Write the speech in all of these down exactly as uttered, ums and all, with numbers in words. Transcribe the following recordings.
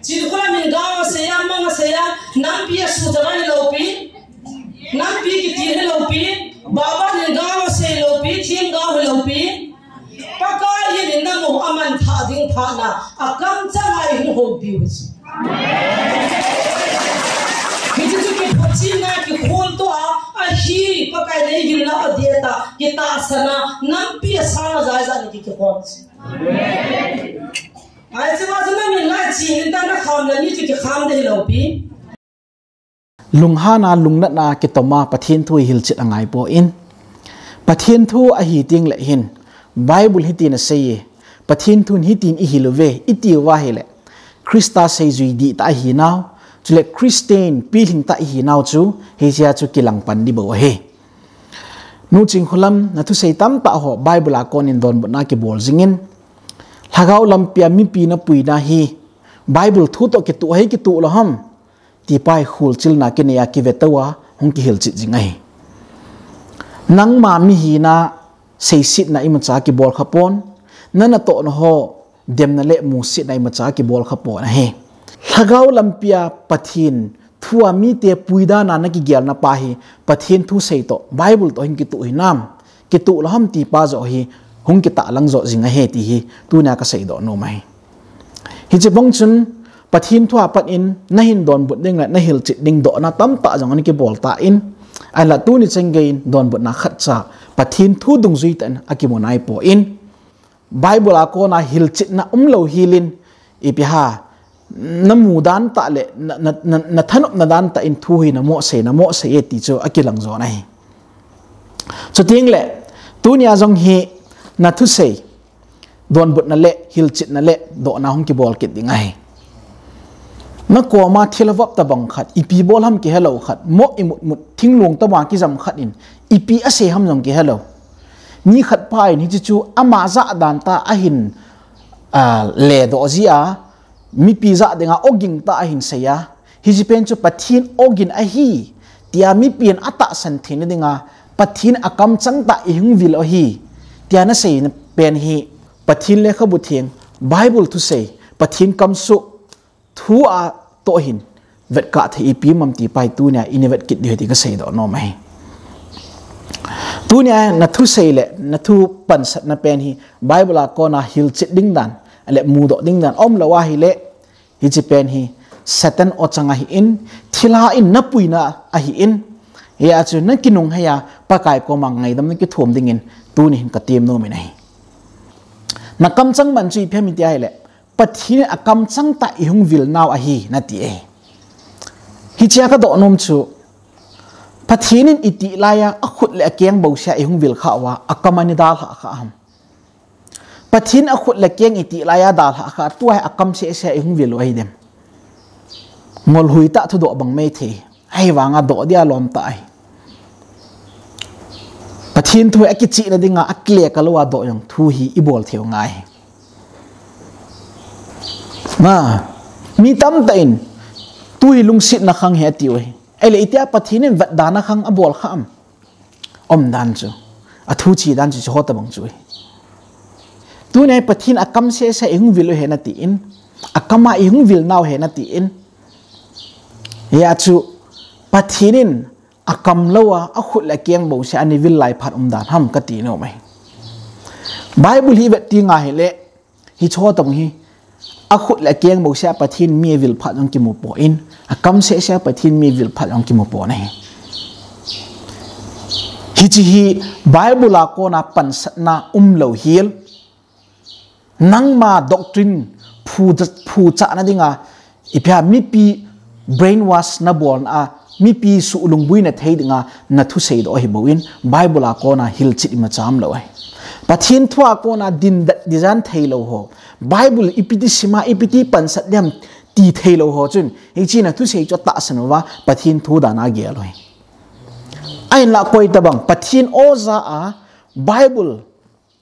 Chinkholam in gao asei a, mang asei a, nampi asuhthang a hiloupi. Nampi kiti hiloupi. Baban in gao asei loupi, themgao hiloupi. Pakai hin in namu aman thah ding phat na, akamchang a ihung houpi u chu. Hichu chu kiphachina kikhol to a, ahi, Pakai nei gilna adia ta, kitahsan a, nampi asang a jai jat ni ki kikhol chu. Ai, chuma chu namin lai chi, in ta nakham la ni chu kikham dei hiloupi. Lunghan a, lungnat a, kitom a, Pathen thu hi hilchet angai poi. Pathen thu ahi teng le hin, Bible hitin asei e, Pathen thun hitin ihil uve, iti uva ahile, Christa seijui dihtah ahinau, chule Christian pilhing tah ihinau chu, hichea chu kilang pan ding bou ahi. Nu Chinkholam, nathusei tamtah ho, Bible a konin donbutna kibol jingin, lhagao lampia mipi napuina hi, Bible thu toh kitoh ahi, kitoh lou ham. Tipa hi kholchilna kinei a kive tou a, hung kihilchet jing ahi. Nangma mihina seisetna imacha kibol khapon, na natohna ho demna le musetna imacha kibol khapon ahi. Lhagao lampia Pathen thu a mite puidan a nakigelna pa hi, Pathen thu sei toh, Bible toh hin kitoh hinam, kitoh lou ham tipa joh hi, hung kitahlang joh jing ahi ti hi, tunia kaseidoh nom ahi. Hiche bang chun, Pathen thu a pat in, nahin donbut ding le, nahilchet ding dohna tamtah jong ana kibol tan, ahinla tuni chengei in donbutna khatcha, Pathen thu dungjui tah in akimu naipon, Bible a kona hilchetna umlou helin, ipi ham, namu dan tah le, na, na, na, nathanopna dan tah in thu hi namoh sei, namoh sei e ti chu akilang jon ahi. Chuteng le, tunia jong hi nathusei, donbutna le, hilchetna le, dohna hung kibol kit ding ahi. Nakoma thil avop tobang khat, ipi bol ham kihelou khat, moh imutmut, thinglung tobang kijam khat in, ipi asei ham jong kihelou. Mi khat pa in hiche chu ama jah dan tah ahin, a, ledoh jia, mipi jah dinga ogin tah ahin sei a, hiche pen chu Pathen ogin ahi, tia mipi in atahsan theina dinga, Pathen akamchang tah ihung vil u ahi, tia nasei pen hi, Pathen lekhabu theng, Bible thusei, Pathen kamsoh, thu a toh hin, vetkah thei ipi um am tipa hi tunia ina vet kit diu ahi ti kaseidoh nom ahi. Tunia nathusei le, nathu pansatna pen hi, Bible a kona hilchet ding dan, le mudoh ding dan, umlou ahile, hiche pen hi, Satan ochang ahin, thilha in napuina ahin, hia chu nakinungheiya, Pakai koma ngaidam nakithum dingin, tuni hin katem nom in ahi. Nakamchang man chu ipi ham iti ahile, Pathen in akamchang tah ihung vil nau ahi, nati e. Hichea kadoh nom chu, Pathen in itih laiya, akhut le akeng bousea ihung vil khah uva, akam ana dalhah khah ham. Pathen akhut le akeng itih laiya dalhah khah, tua hi akam sehsea ihung vil u ahi dem. Ngolhui tah thudoh bang maithei. Ahivanga doh dia lom tah ahi. Pathen thu hi akichihna dinga akile kalou a doh jong thu hi ibol theiu ngai. Ma, mi tamtah in, tu hi lungsetna khang ahi atiu ahi. Ahile itia Pathen in vetdana khang abol khah am. Umdan chu. Athu chi dan chu, chu ho tobang chu ahi. Tunia Pathen akam sehsea ihung vil u ahi natin. Akam a ihung vil nau ahi natin. Hia chu Pathen in akam lou a, akhut le akeng bousea ana vil lai phat umdan ham kati nom ahi. Bible hi vet teng ahile, hiche ho tobang hi, akhut le akeng bousea Pathen mi avil phat jong kimu poi, akam sehsea Pathen mi avil phat jong kimu poi ahi. Hiche hi Bible a kona pansatna umlou hel. Nangma doctrine phu, phuchahna dinga, ipi ham mipi brainwash nabolna a, mipi suhlungbui nathei dinga, nathusei doh ahi bou in, Bible a kona hilchet imacha umlou ahi. Pathen thu a kona dindan, dindan theilou ho. Bible ipiti sima, ipiti pansat dem ti theilou ho chun, hiche nathusei chu atahsan uva, Pathen thu dan a agel u ahi. Ahinla koi tobang, Pathen oja a, Bible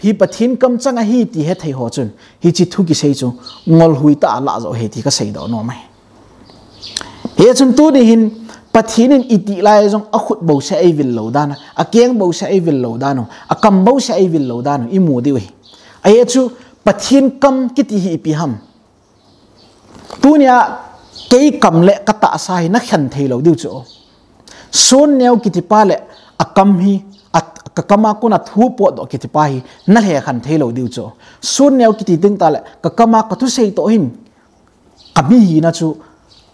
hi Pathen kamchang ahi ti hethei ho chun, hiche thu kisei chu ngolhui tah a alah joh ahi ti kaseidoh nom ahi. Hichun tuni hin Pathen in itih laiya jong akhut bousea eivil lou dan u, akeng bousea eivil lou dan u, akam bousea eivil lou dan u, imu diu ahi. Ahi chu Pathen kam kiti hi ipi ham. Tunia kei kam le ka tahsa hi na khen thei lou diu chu. Sun neo kiti pa le a kam hi, a, ka kam a kona thu potdoh kiti pa hi na lhekhen thei lou diu chu. Sun neo kiti ding ta le ka kam a ka thusei toh hin ka mihina chu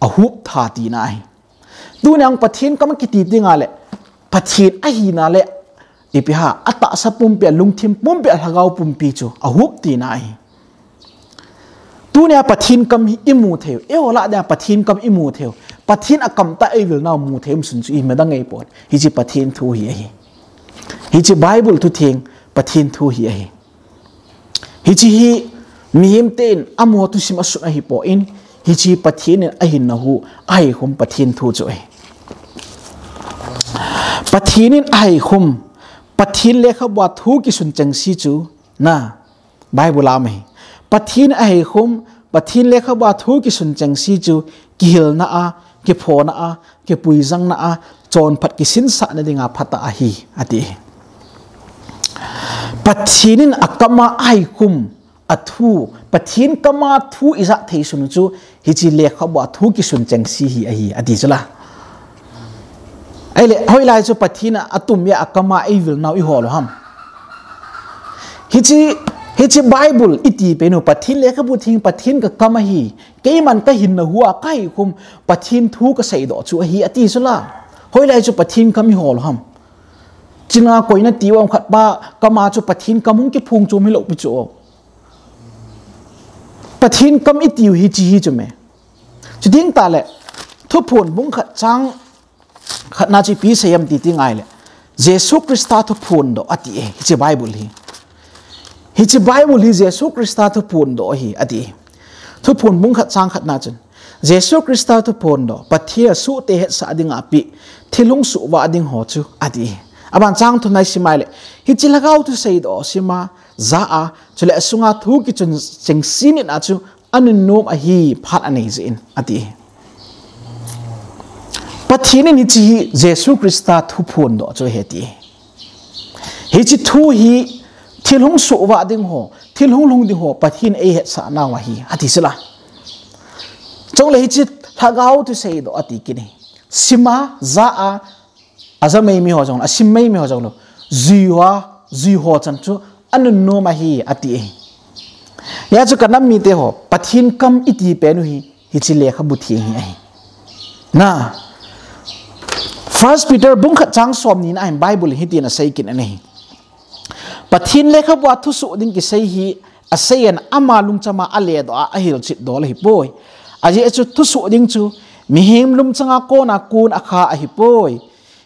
a hup tha tina ahi. Tunia Pathen kam kiti ding a le Pathen ahina le ipi ham, a tahsa pumpi, a lungthim pumpi, a lhagao pumpi chu a hup tina ahi. Tunia Pathen kam hi i mu thei u, eiho lah dia Pathen kam i mu thei u, Pathen a kam tah ei vil nau mu thei um sun chu i medang ei pon. Hiche Pathen thu hi ahi. Hiche Bible thutheng Pathen thu hi ahi. Hiche hi mihem ten amaho thusim a sun ahi pon, hiche Pathen in a hinna hu a haikhum Pathen thu chu ahi. Pathen in a haikhum, Pathen lekhabu a thu kisun chengse chu na Bible a um ahi. Pathen a haikhum, Pathen lekhabu a thu kisun chengse chu kihilna a, kiphona a, kipuijangna a, chonphat kisinsahna dinga phatah ahi, ati. Pathen in a kam a a haikhum a thu, Pathen kam a thu i ja thei sun chu hiche lekhabu a thu kisun chengse hi ahi, ati chu la. Ahile, hoilai chu Pathen a tum a a kam a ei vil nau i hol u ham. Hiche, hiche Bible i ti pen u Pathen lekhabu theng, Pathen ka kam ahi, keiman ka hinna hu a ka haikhum Pathen thu ka seidoh chu ahi, ati chu la. Hoilai chu Pathen kam i hol u ham. China koina ti um khat pa kam a chu Pathen kam hung kiphong chom hilou pi chu. Pathen kam i tiu hiche hi chu me. Chu ding ta le, Thuphon bung khat chang khatna chu ipi sei em ti ti ngai le, Jesu Christa thuphon doh ati e, hiche Bible hi. Hiche Bible hi Jesu Christa thuphon doh ahi, ati. Thuphon bung khat chang khatna chun, Jesu Christa thuphon doh, Pathen a suhte hetsah dinga pe, thil hung suhvah ding ho chu, ati. Aban chang thumna i sim a le, hiche lhagao thu seidoh sim a, ja a, chule a sunga thu kisun chengse nitna chu a nunnom ahi phat a nei jeh in, ati. Pathen in hiche hi Jesu Christa thuphon doh chu ahi, ati. Hiche thu hi thil hung suhvah ding ho, thil hung lhung ding ho, Pathen ei hetsah nau ahi, ati chu la. Chule hiche lhagao thu seidoh ati kit hi. Sim a, ja a, a ja mai mi ho jong, a sim mai mi ho jong lou. Jui ho, jui ho chan chu a nunnom ahi, ati e. Hia chu ka nam mite ho, Pathen kam i ti pen u hi, hiche lekhabu theng hi ahi. Na, First Peter bung khat chang somni na hin Bible hitin a sei kit in ahi. Pathen lekhabu a thusoh ding kisei hi, a sei in ama lungcham a a ledoh a, a hilchet dol ahi poi. Ajeh chu thusoh ding chu, mihem lungchang a kona kon a kha ahi poi.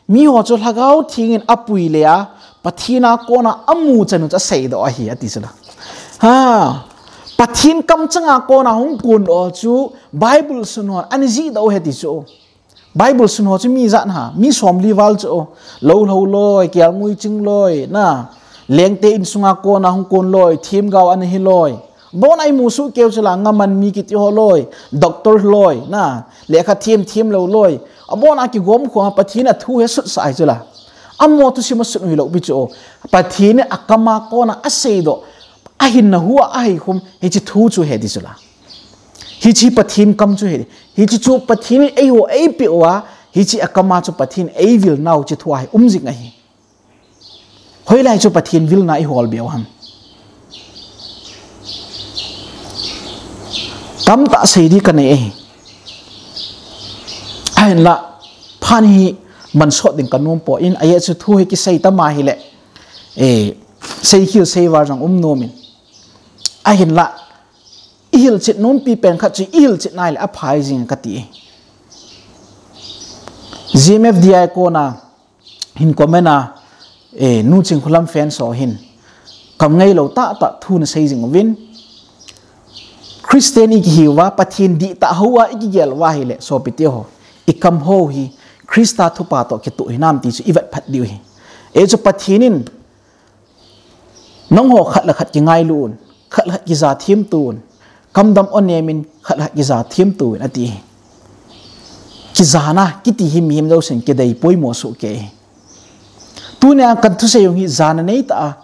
Mi ho chu Lhagao Theng in a pui le a, Pathen a kona a mu chan u chu a seidoh ahi, ati chu la. Ha, Pathen kam chang a kona hung kon doh chu Bible sun hon ana jihdoh u ahi ti chu. Bible sun ho chu mi ijat ham, mi somli val chu. Lou lhou loi, kelngoi ching loi, na. Lengte insung a kona hung kon loi, themgao ana hi loi. Abon a i mu soh keu chu la, ngaman mi kiti ho loi, doctor loi, na, lekha them them lou loi. Abon a kigom khom a Pathen a thu he sutsah hi chu la. Amaho thusim a sun u hilou pi chu. Pathen in a kam a kona a seidoh, a hinna hu a a haikhum, hiche thu chu ahi ti chu la. Hiche Pathen kam chu ahi. Hiche chu Pathen in eiho eipeh uva, hiche a kam a chu Pathen in ei vil nau chu thu ahi, um jing ahi. Hoilai chu Pathen vilna i hol be u ham. Tamtah sei ding ka nei e. Ahinla, phat hi man sot ding ka nom poi, ajeh chu thu hi kisei tam a hile. E, sei khel sei val jong um nom in. Ahinla, i hilchet nom pi pen khat chu i hilchet nai le a phai jing ka ti e. G M F D I kona hin comment a, eh, Nu Chingkholam fans ho hin kam ngailou tah tah thu na sei jing uvin. Christian i kihi uva, Pathen dihtah hou a i kigel uva hile, sopite ho, i kam ho hi Christa thupha toh kitoh hinam ti chu i vet phat diu ahi. Ajeh chu Pathen in nangho khat le khat kingailu un, khat le khat kija them to un, kamdam o nem in khat le khat kija them to un, ati. Kijana kiti hi mihem jousen kidei poimo soh kei. Tunia ka thusei jong hi jana nei tah a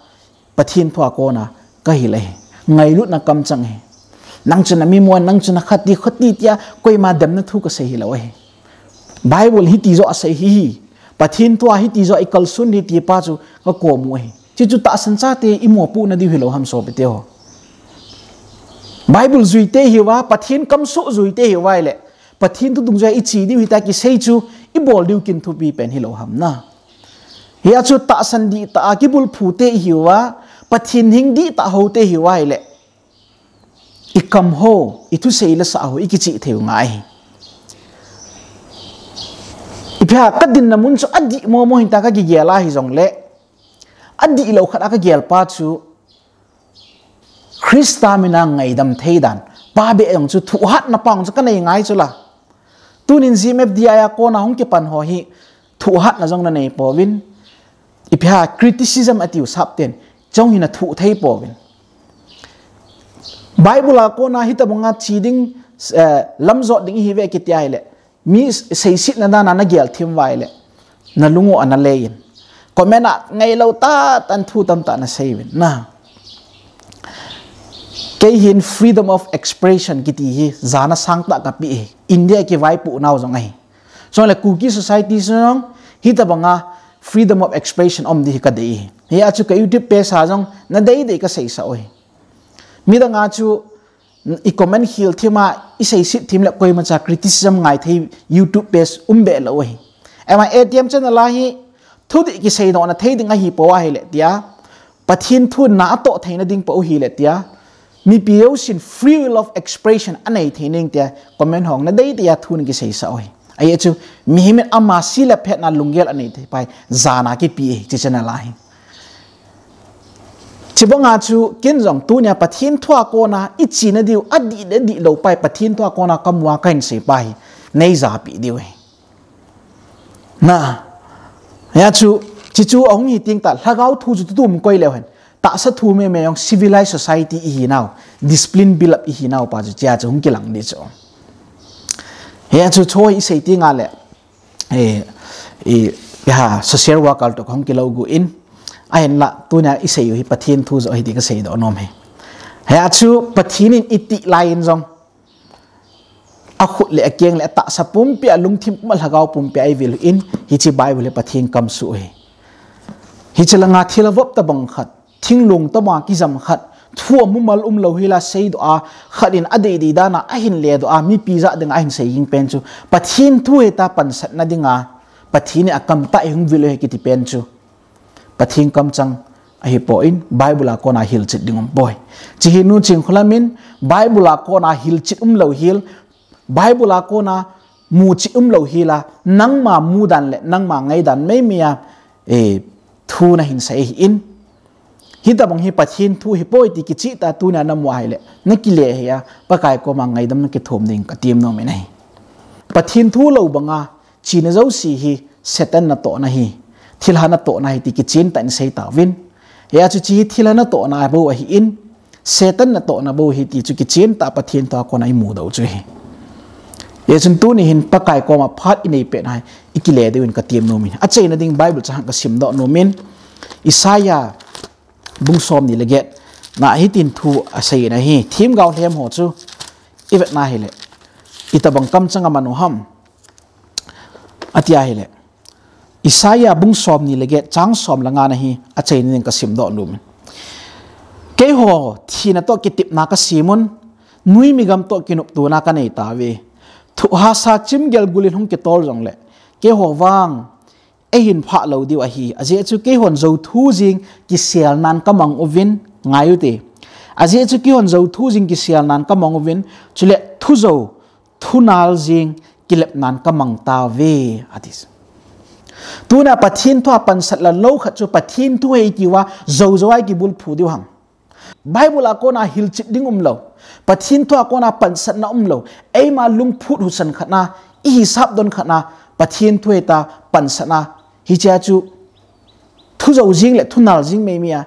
Pathen thu a kona ka hil ahi. Ngailutna kam chang ahi. Nang chu na mi mo, nang chu na khati, khati tia koima demna thu kasei hilou ahi. Bible hiti joh asei hi hi. Pathen thu a hiti joh ikalson hi ti pa chu kakom u ahi. Chuchu tahsan chate imopohna diu hilou ham sopite ho. Bible juite hiuva, Pathen kamsoh juite hiuva ahile, Pathen thu dungjuia iche diu hita kisei chu ibol diu kin thupi pen hilou ham na. Hia chu tahsan dihtah a kibulphute ihiuva, Pathen hing dihtah houte ihiuva ahile, ikam ho, ithusei le sa ho ikichih thei u ngai ahi. Ipi ham, kadinna mun chu adih momo hinta kakigel a hijongle, adihlou khat a kagel pa chu Christa mina ngaidam thei dan pa beh jong chu thuhatna pa jong chu kanei ngai chu la. Tunin G M F D I a kona hung kipan ho hi thuhatna jong nanei pouvin, ipi ham, criticism atiu sapten, chong hi nathuh thei pouvin. Bible a kona hitabanga che ding, eh, lamjot ding ihiuve kiti ahile, mi seisetna dan a nagel thim uva ahile, nalung u ana lei in, comment a ngailou tahtah in thu tamtah nasei uvin na. Kei hin freedom of expression kiti hi jana sangtah kapeh hi, India kivaipoh nau jong ahi. Chule Kuki society sung jong hitabanga freedom of expression um ding hi kadei hi. Hia chu ka YouTube page a jong nadei dei kaseisah u ahi. Midang a chu icomment khel thim a, iseiset thim le koimacha criticism ngai thei YouTube page um beh lou ahi. Ama A T M channel a hi thudih kiseidohna thei ding ahipoi ahile tia, Pathen thu na atoh theina ding pa u hile tia, mipi jousen free will of expression anei thei ning tia comment hong nadei tia thu nakiseisah u ahi. Ajeh chu mihem in ama se le phatna lunggel anei thei pa hi jana kipeh ahi, hiche channel a hi. Chubanga chu ken jong tunia Pathen thu a kona ichena diu adih le dihlou pa hi Pathen thu a kona kamu a kahin sei pa hi neijahpeh diu ahi. Na, hia chu, chuchu ahung hi teng tah, lhagao thu chu tutu um koi leu hen, tahsa thu meme jong civilized society ihinau, discipline build up ihinau pa chu, chea chu hung kilang ding chu. Hia chu, chu hi isei teng a le, eh, eh, ha, social worker toh kahung kilou gu in, ahinla, tunia isei u hi Pathen thu joh ahi ti kaseidoh nom ahi. Hia chu, Pathen in iti lai in jong, akhut le akeng le atahsa pumpi a, alungthim pum a, alhagao pumpi a eivil u in, hiche Bible hi Pathen kamsoh ahi. Hiche langa thil avop tobang khat, thinglhang tobang kijam khat, thu amumal umlou hila seidoh a, khat in adei dei dan a ahin ledoh a, mipi jah dinga ahin sei jing pen chu, Pathen thu hita pansatna dinga, Pathen in akamtah a eihung vil u ahi kiti pen chu, Pathen kamchang ahipoi, Bible a kona hilchet ding umpoi. Chuhi nu Chingkholam in Bible a kona hilchet umlou hel, Bible a kona muchet umlou hela, nangma mudan le nangma ngaidan meimei a, eh, thu nahin sei ahin. Hitabang hi Pathen thu hipoi ti kicheh tah tunia namu ahile, nakile hih a, Pakai koma ngaidam nakithum ding katem nom in ahi. Pathen thu lou banga chena jouse hi Satan natohna ahi, thilha natohna ahi ti kichen tah in sei tauvin. Hia chu chuhi thilha natohna bou ahin, Satan natohna bou ahi ti chu kichen tah Pathen thu a kona imudoh u chu ahi. Hia chun tuni hin Pakai koma phat inei pet na hi ikile diu in katem nom in. Achaina ding Bible chang kasimdoh nom in. Isaiah bung somni le get na hitin thu asei in ahi. Themgao lhem ho chu ivet na hile, itabang kamchang aman u ham ati ahile, Isaiah bung somni le get chang som le nga na hi achaina ding kasimdoh nom in. Keiho thina toh kitepna kasem un, nuimi gam toh kinoptona kanei tauve. Thuhasa chimgel gul in hung kitol jongle, keiho vang eihin phah lou diu ahi. Ajeh chu keihon jou thu jing kiselnan kamang uvin, ngai ute. Ajeh chu keihon jou thu jing kiselnan kamang uvin, chule thujou thunal jing kilepnan kamang tauve, ati. Tunia Pathen thu a pansat la lou khat chu Pathen thu ahi tiuva jou jou a ikibulphu diu ham? Bible a kona hilchet ding umlou, Pathen thu a kona pansatna umlou, eima lungphut husan khat na, ihisap don khat na, Pathen thu hita pansatna, hichea chu thujou jing le thunal jing meimei a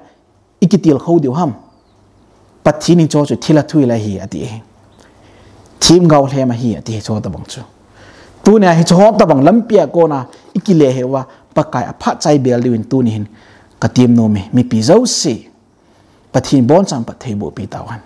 ikitilkhou diu ham? Pathen in hicheho chu thilha thu hila ahi ati ahi. Themgao lhem ahi ati hicheho tobang chu. Tunia hicheho tobang lampi a kona ikile hih uva Pakai a phat chai bel diu in tuni hin katem nom e, mipi jouse. Pathen in abonchan phattheiboh pi tauhen.